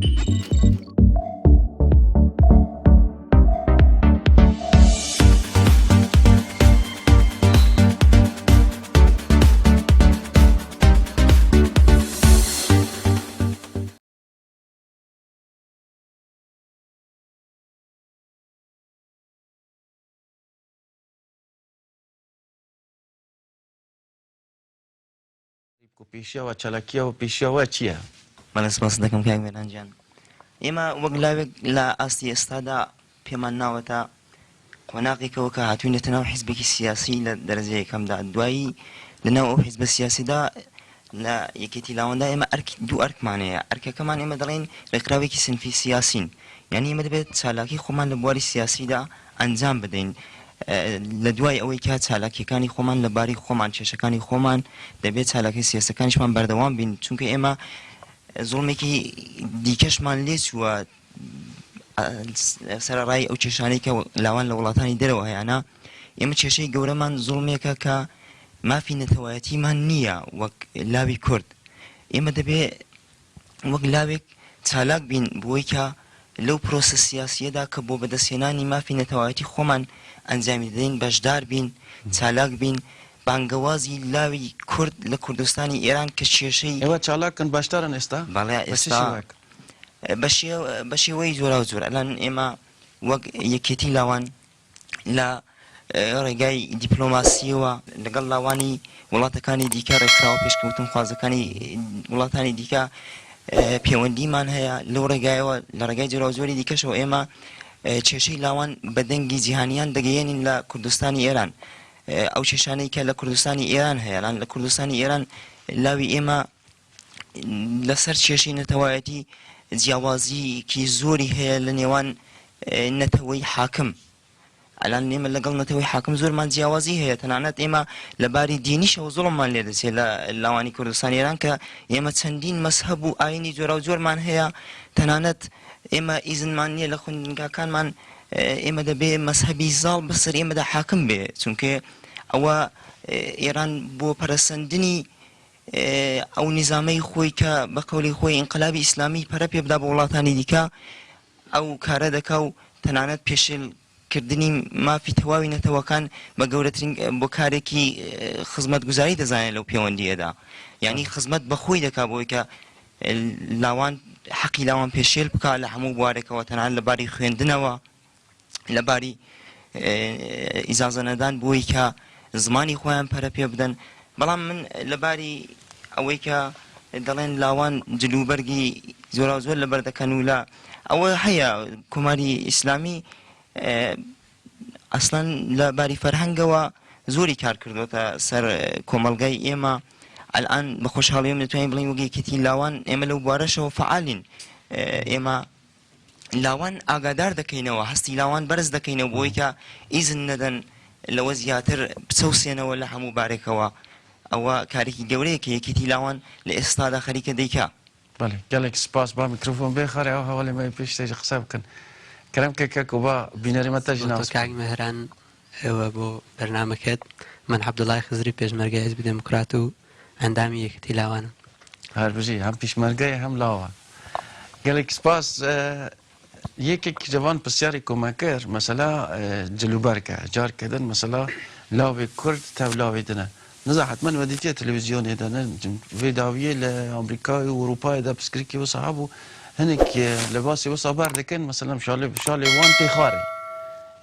کو پیشیا و چالاکیا و پیشیا و چییە؟ بەڵێ سپاست دەکەم کاک مێران گیان. ئێمە وەک لاوێک لە ئاستی ئێستادا پێمان ناوەتە قۆناغێکەوە کە هاتووینەتە ناو حیزبێکی سیاسی لە دەرەجە یەکەمدا، دوایی لە ناو ئەو حیزبە سیاسیدا لە یەکێتی لاواندا ئێمە ئەرک دوو ئەرکمان هەیە، ئەرکەکەمان ئێمە دەڵێین ڕێکخراوێکی سنفی سیاسین، یانی ئێمە دەبێت چالاکی خۆمان لە بواری سیاسیدا ئەنجام بدەین، لە دوای ئەوەی کە چالاکیەکانی خۆمان لە باری خۆمان کێشەکانی خۆمان دەبێت چالاکی سیاسەکانیشمان بەردەوام بین، چونکە ئێمە زوڵمێکی دیکەشمان لێ چووە سەرەڕای ئەو کێشانەی کە لاوان لە وڵاتانی دەرەوە هەیانە، ئێمە کێشەی گەورەمان زوڵمێکە کە مافی نەتەوایەتیمان نییە وەک لاوی کورد. ئێمە دەبێ وەک لاوێک چالاک بین بۆی کە لەو پرۆسە سیاسییەدا کە بۆ بەدەستهێنانی مافی نەتەوایەتی خۆمان ئەنجامی دەدەین بەشدار بین، چالاک بین، بانگەوازی لاوی کورد لە کوردستانی ئێران کە کێشەی. ئێوە چالاکن بەشدارن ئێستا؟ بەڵێ بە چ ئێستا شێوەیەک؟ بە شێوەی جۆراوجۆر ئەلان ئێمە وەک یەکێتی لاوان لە ڕێگای دیپلۆماسییەوە لەگەڵ لاوانی وڵاتەکانی دیکە ڕێکخراوە پێشکەوتنخوازەکانی وڵاتانی دیکە پەیوەندیمان هەیە لەو ڕێگایەوە لە ڕێگای جۆراوجۆری دیکەشەوە ئێمە کێشەی لاوان بە دەنگی جیهانیان دەگەیەنین لە کوردستانی ئێران ئەو کێشانەی کە لە کوردستانی ئێران هەیە لە کوردستانی ئێران لاوی ئێمە لەسەر کێشەی نەتەوایەتی جیاوازیکی زۆری هەیە لە نێوان نەتەوەی حاکم ئەلان ئێمە لەگەڵ نەتەوەی حاکم زۆرمان جیاوازی هەیە تەنانەت ئێمە لە باری دینیشەوە زوڵممان لێ دەچێت لە لاوانی کوردستان ئێران کە ئێمە چەندین مەزهەب و ئاینی جۆراوجۆرمان هەیە تەنانەت ئێمە ئیزنمان نییە لە خوێندنگاکانمان ئێمە دەبێ مەزهەبی زاڵ بەسەر ئێمەدا حاکم بێ چونکە ئەوە ئێران بۆ پەرەسەندنی ئەو نیزامەی خۆی کە بە قەولی خۆی ئینقلابی ئیسلامی پەرە پێ بدا بە وڵاتانی دیکە ئەو کارە دەکا و تەنانەت پێشێل کردنی مافی تەواوی نەتەوەکان بە گەورەترین بۆ کارێکی خزمەتگوزاری دەزانێت لەو پێوەندییەدا یانی خزمەت بە خۆی دەکا بۆی کە لاوان حەقی لاوان پێشێل بکا لە هەموو بوارێکەوە تەنانەت لە باری خوێندنەوە لە باری ئیجازە نەدان بۆی کە زمانی خۆیان پەرە پێ بدەن بەڵام من لە باری ئەوەی کە دەڵێن لاوان جلوبەرگی جۆراوجۆر لەبەر دەکەن و لە ئەوە هەیە کۆماری ئیسلامی ئەسڵەن لە باری فەرهەنگەوە زۆری کار کردوتە سەر کۆمەڵگای ئێمە ئەلان بە خۆشحاڵیەوە دەتوانین بڵێین وەک یەکێتی لاوان ئێمە لەو بوارەشەوە فەعالین ئێمە لاوان ئاگادار دەکەینەوە، هەستی لاوان بەرز دەکەینەوە بۆی کە ئیزن نەدەن لەوە زیاتر بچەوسێنەوە لە هەموو بارێکەوە، ئەوە کارێکی گەورەیە کە یەکێتی لاوان لە ئێستادا خەریکە دەیکا. بەڵێ گەلێک سپاس با میکرۆفۆن بێ خارێ ئەو هەواڵی مەی پێش تێژ قسە بکەن کەرەم کە کەک و با بینەری مە تەژ ناس کاک مێهران ئێوە بۆ بەرنامەکەت من عەبدوڵای خزری پێشمەرگەی حیزبی دێموکرات و ئەندامی یەکێتی لاوانم. هەر بژی هەم پیشمەرگەیە هەم لاوە. گەلێک سپاس یەکێک جوان پرسیاری کۆمە کرد مەسەلا جلوبەرگە جار کردن مەسەلا لاوێ کورد تەو لاوێ دنە نزا حتمما وەدیتیە تەلەڤیزیۆنێ دەنە vê dawiyê li Amerîkayê û Ewropayê de pirsgirêkê wisa hebû hinek libasê wisa ber dikin mesela şalê şalê wan tê xarê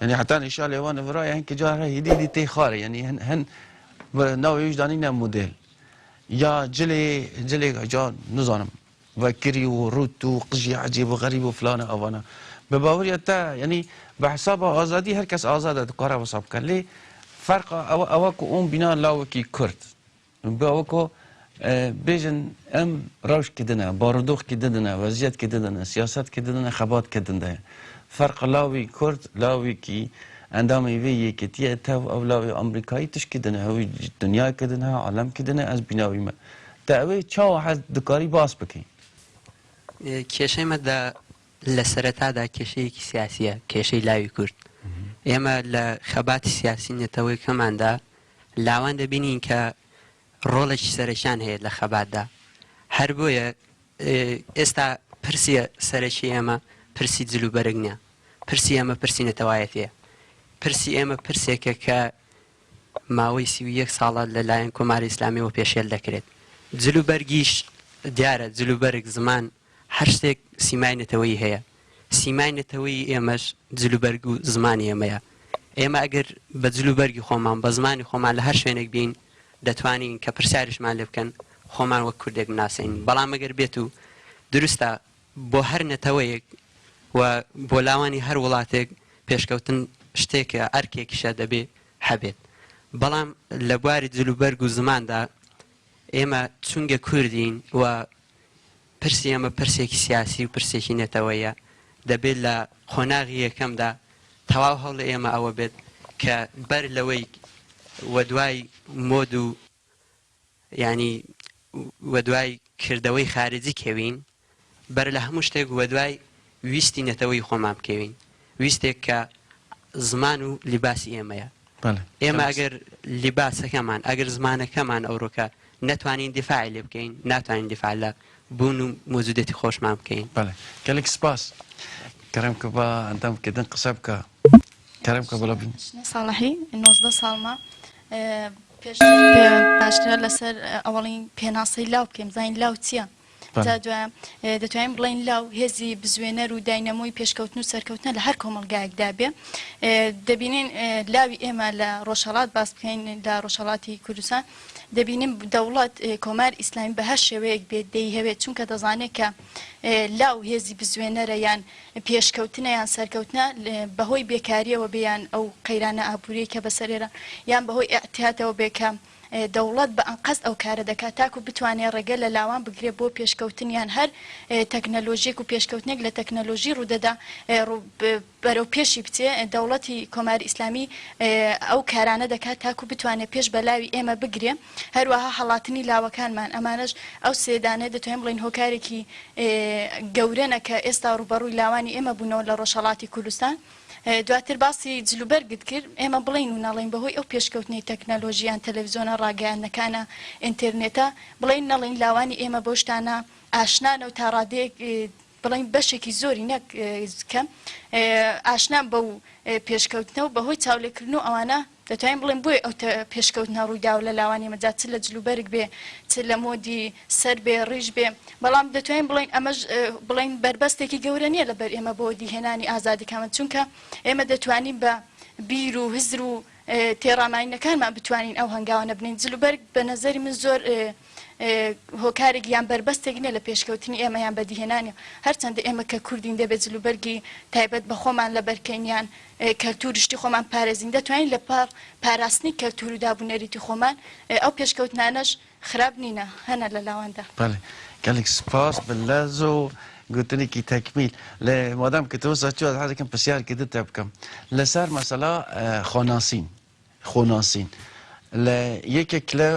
yani heta şalê wan virayê hinkî car hêdî hêdî tê xarê yani hin hin navê wî jî danîne model ya cilê cilê ca nizanim Vekirî û rût û qijî ecêb û xerîb û filan û evana. Bi baweriya te yanî bi hesaba azadî her kes azad e dikare wisa bike lê ferqa ew ew e ku ûn bîna lawekî kurd bi ew ku bêjin em rewş ki din e, barûdox ki din e, weziyet ki din e, siyaset ki din e, xebat ki din de ye. Ferqa lawî kurd, lawîkî endamê vê yekîtiye tev ew lawê Amerîkayî tişt ki din e, ew dinya ki din e, alem ki din e, ez bîna wî me. Te ewê çawa hez dikarî bas bikî? کێشەی مە دە لە سەرەتادا کێشەیەکی سیاسیە، کێشەی لاوی کورد. ئێمە لە خەباتی سیاسی نەتەوەکەماندا لاوان دەبینین کە ڕۆڵێکی سەرەکیان هەیە لە خەباتدا. هەر بۆیە ئێستا پرسی سەرەکی ئێمە پرسی جلوبەرگ نیە، پرسی ئێمە پرسی نەتەوایەتیە. پرسی ئێمە پرسێکە کە ماوەی 31 ساڵە لە لایەن کۆماری ئیسلامیەوە پێشێل دەکرێت. جلوبەرگیش دیارە جلوبەرگ، زمان، هەر شتێک سیمای نەتەوەیی هەیە. سیمای نەتەوەیی ئێمەش جلوبەرگ و زمانی ئێمەیە. ئێمە ئەگەر بە جلوبەرگی خۆمان، بە زمانی خۆمان لە هەر شوێنێک بین، دەتوانین کە پرسیاریشمان لێ بکەن خۆمان وەک کوردێک بناسێنین. بەڵام ئەگەر بێت و دروستە بۆ هەر نەتەوەیەک و بۆ لاوانی هەر وڵاتێک پێشکەوتن شتێکە، ئەرکێکیشە دەبێ هەبێت. بەڵام لە بواری جلوبەرگ و زماندا ئێمە چونگە کوردین و پرسی ئێمە پرسێکی سیاسی و پرسێکی نەتەوەیە، دەبێت لە قۆناغی یەکەمدا تەواو هەوڵی ئێمە ئەوە بێت کە بەر لەوەی وەدوای مۆد و یانی وەدوای کردەوەی خارجی کەوین، بەر لە هەموو شتێک وەدوای ویستی نەتەوەی خۆمان بکەوین، ویستێک کە زمان و لیباسی ئێمەیە. ئێمە ئەگەر لیباسەکەمان، ئەگەر زمانەکەمان ئەوڕۆکە نەتوانین دیفاعی لێ بکەین، ناتوانین دیفاع لە بوون و مەوجودیەتی خۆشمان بکەین. بەڵێ گەلێک سپاس. کەرەم کە با ئەندام کردن قسە بکە. کەرەم کە بڵا بین. شنە ساڵحی، 19 ساڵمە. پێشتر باشترە لەسەر ئەوەڵین پێناسەی لاو بکەین، بزانین لاو چییە؟ جا دوایە دەتوانین بڵێین لاو هێزی بزوێنەر و داینەمۆی پێشکەوتن و سەرکەوتنە لە هەر کۆمەڵگایەکدا بێ. دەبینین لاوی ئێمە لە ڕۆژهەڵات باس بکەین لە ڕۆژهەڵاتی کوردستان دەبینین دەوڵەت کۆمار ئیسلامی بە هەر شێوەیەک بێت دەیهەوێت چونکە دەزانێت کە لاو هێزی بزوێنەرە یان پێشکەوتنە یان سەرکەوتنە بەهۆی بێکاریەوە بێ یان ئەو قەیرانە ئابووریەی کە بەسەر ئێران یان بەهۆی ئیعتیادەوە بێ کە دەوڵەت بە ئەنقەست ئەو کارە دەکات تاکو بتوانێت ڕێگە لە لاوان بگرێت بۆ پێشکەوتن یان هەر تەکنەلۆژیەک و پێشکەوتنێک لە تەکنەلۆژی ڕوودەدا بەرەو پێشی بچێ دەوڵەتی کۆماری ئیسلامی ئەو کارانە دەکات تاکو بتوانێت پێش بە لاوی ئێمە بگرێ هەروەها هەڵاتنی لاوەکانمان ئەمانەش ئەو سێ دانەیە دەتوانین بڵێین هۆکارێکی گەورەنە کە ئێستا ڕووبەڕووی لاوانی ئێمە بوونەوە لە ڕۆژهەڵاتی کوردستان. دواتر باسی جلوبەرگت کرد، ئێمە بڵێین و نەڵێین بەهۆی ئەو پێشکەوتنەی تەکنەلۆژی یان تەلەفزیۆنە ڕاگەیاندنەکانە ئینتێرنێتە بڵێین نەڵێین لاوانی ئێمە بەو شتانە ئاشنانە و تا ڕادەیەک بڵێین بەشێکی زۆری نەک کەم ئاشنان بەو پێشکەوتنە و بەهۆی چاولێکردن و ئەوانە دەتوانین بڵێین بۆیە ئەو پێشکەوتنە ڕوویداوە لە لاوانی ئێمە جا چ لە جلوبەرگ بێ چ لە مۆدی سەر بێ ڕیش بێ بەڵام دەتوانین بڵێین ئەمەش بڵێین بەربەستێکی گەورە نییە لەبەر ئێمە بۆ دیهێنانی ئازادیکانمان چونکە ئێمە دەتوانین بە بیر و هزر و تێڕاماینەکانمان بتوانین ئەو هەنگاوانە بنێین جلوبەرگ بە نەزەری من زۆر هۆکارێک یان بەربەستێک نییە لە پێشکەوتنی ئێمە یان بەدیهێنانی، هەرچەندە ئێمە کە کوردین دەبێت جلوبەرگی تایبەت بە خۆمان لەبەرکەین یان کەلتوور شتی خۆمان پارێزین، دەتوانین لە پاڵ پاراستنی کەلتوور و دابونەریتی خۆمان ئەو پێشکەوتنانەش خراپ نینە هەنە لە لاواندا. بەڵێ گەلێک سپاس بە لەز و گوتنێکی تەکمیل. لێ مادام کە تۆ وسا چوو ئەز حەز دەکەم پرسیارێکی تر تێ بکەم لەسەر مەسەلا خۆناسین. خۆناسین لە یەکێک لە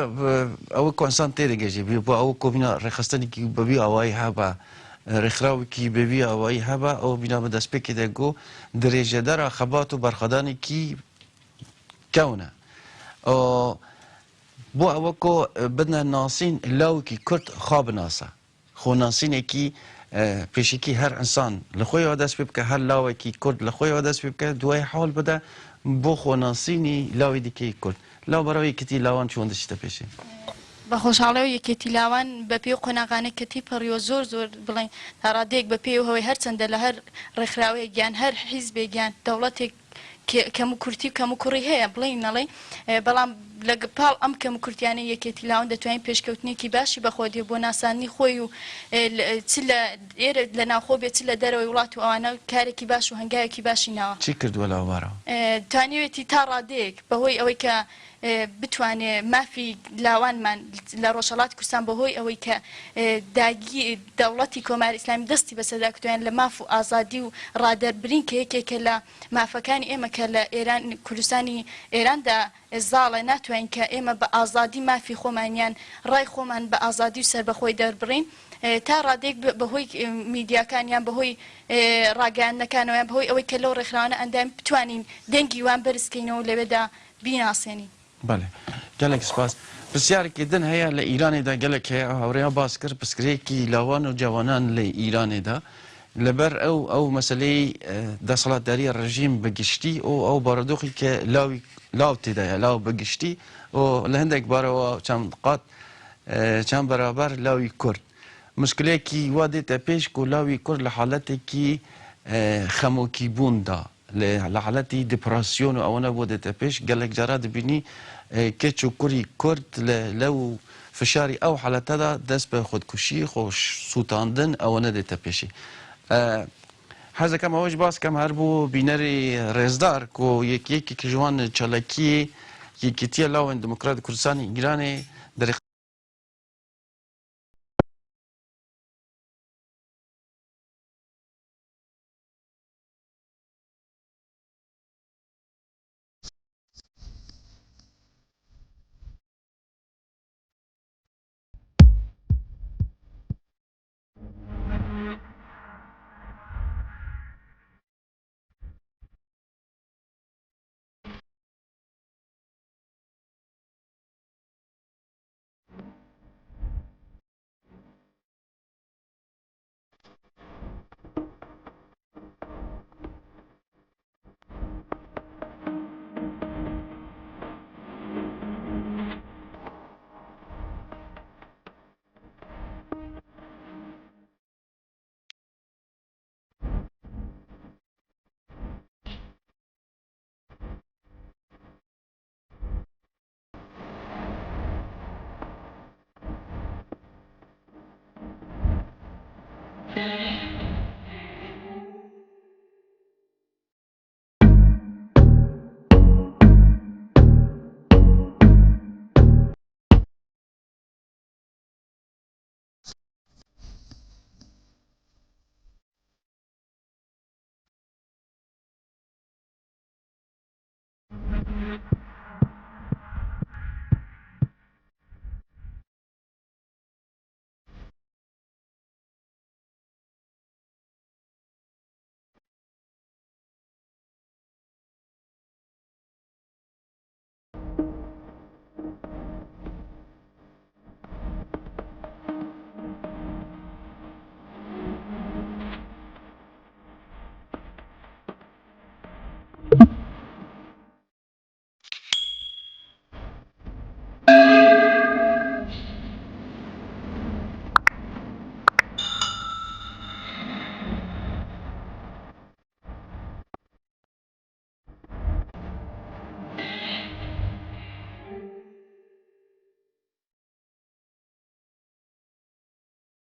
ئەوە کۆ ئینسان تێدەگەژێ بۆ ئەوە کۆ بینا ڕێکخستنێکی بەبی ئاوایی هەبە ڕێکخراوێکی بەبی ئاوایی هەبە ئەوە بینا بە دەستپێکی دەگۆ درێژەدەرا خەبات و بەرخەدانێکی کەونە بۆ ئەوە کۆ بدنە ناسین لاوکی کورد خوا بناسە خۆناسینێکی پێشەکی هەر ئینسان لە خۆیەوە دەست پێ بکە، هەر لاوێکی کورد لە خۆیەوە دەست پێ بکە، دوای حەول بدە بۆ خۆناسینی لاوی دیکەی کورد. لاو بەرەو یەکێتی لاوان چۆن دەچیتە پێشێ؟ بە خۆشحاڵیەوە یەکێتی لاوان بە پێی قۆناغانەی کە تێیپەڕیوە زۆر زۆر بڵێین تا ڕادەیەک بە پێی ئەوەی هەرچەندە لە هەر ڕێکخراوەیەک یان هەر حیزبێک یان دەوڵەتێک کەموکورتی و کەموکوڕی هەیە بڵێین نەڵێین، بەڵام لە پاڵ ئەم کەموکورتیانەی یەکێتی لاوان دەتوانین پێشکەوتنێکی باشی بەخۆ دێ بۆ ناساندنی خۆی و چ لە ئێرە لە ناوخۆ بێ چ لە دەرەوەی وڵات و ئەوانە کارێکی باش و هەنگاوێکی باشی ناوە. چی کردووە لەوبارەوە؟ توانیوێتی تا ڕادەیەک بەهۆی ئەوەی کە بتوانێ مافی لاوانمان لە ڕۆژهەڵاتی کوردستان بەهۆی ئەوەی کە داگی دەوڵەتی کۆماری ئیسلامی دەستی بەسەردا کردووە لە ماف و ئازادی و ڕادەربرین کە یەکێکە لە مافەکانی ئێمە کە لە ئێران کوردستانی ئێراندا زاڵە ناتوانین کە ئێمە بە ئازادی مافی خۆمان یان ڕای خۆمان بە ئازادی و سەربەخۆی دەربڕین تا ڕادەیەک بەهۆی میدیاکان یان بەهۆی ڕاگەیاندنەکانەوە یان بەهۆی ئەوەی کە لەو ڕێکخراوانە ئەندامین بتوانین دەنگی وان بەرز کەینەوە و لەوێدا بیناسێنین. بەڵێ گەلێک سپاس. پرسیارێکی دن هەیە لە ئیرانێدا گەلێک هەیە ئەو هاوڕێیان باس کرد پرسگرێکی لاوان و جەوانان لە ئیرانێدا لەبەر ئەو ئەو مەسەلەی دەسەڵاتداری ڕژیم بە گشتی و ئەو بارودۆخی کە لاوی لاو تێدایە لاو بە گشتی و لە هەندێک بارەوە چەند قات چەند بەرابەر لاوی کورد مشکلێکی وا دێتە پێش کو لاوی کورد لە حالەتێکی خەمۆکی بووندا لە حالەتی دیپراسیۆن و ئەوەنە بۆ دێتە پێش گەلێک جارا دەبینی کچ و کوری کورد لەو فشاری ئەو حالەتەدا دەست بە خودکوشی خۆ سووتاندن ئەوەنە دێتە پێشی. حەز دەکەم ئەوەش باس کەم هەر بۆ بینەری ڕێزدار کو یەک یەکێک ji wan çalakiyê Yekîtiya Lawên Demokrat Kurdistanê Îranê derê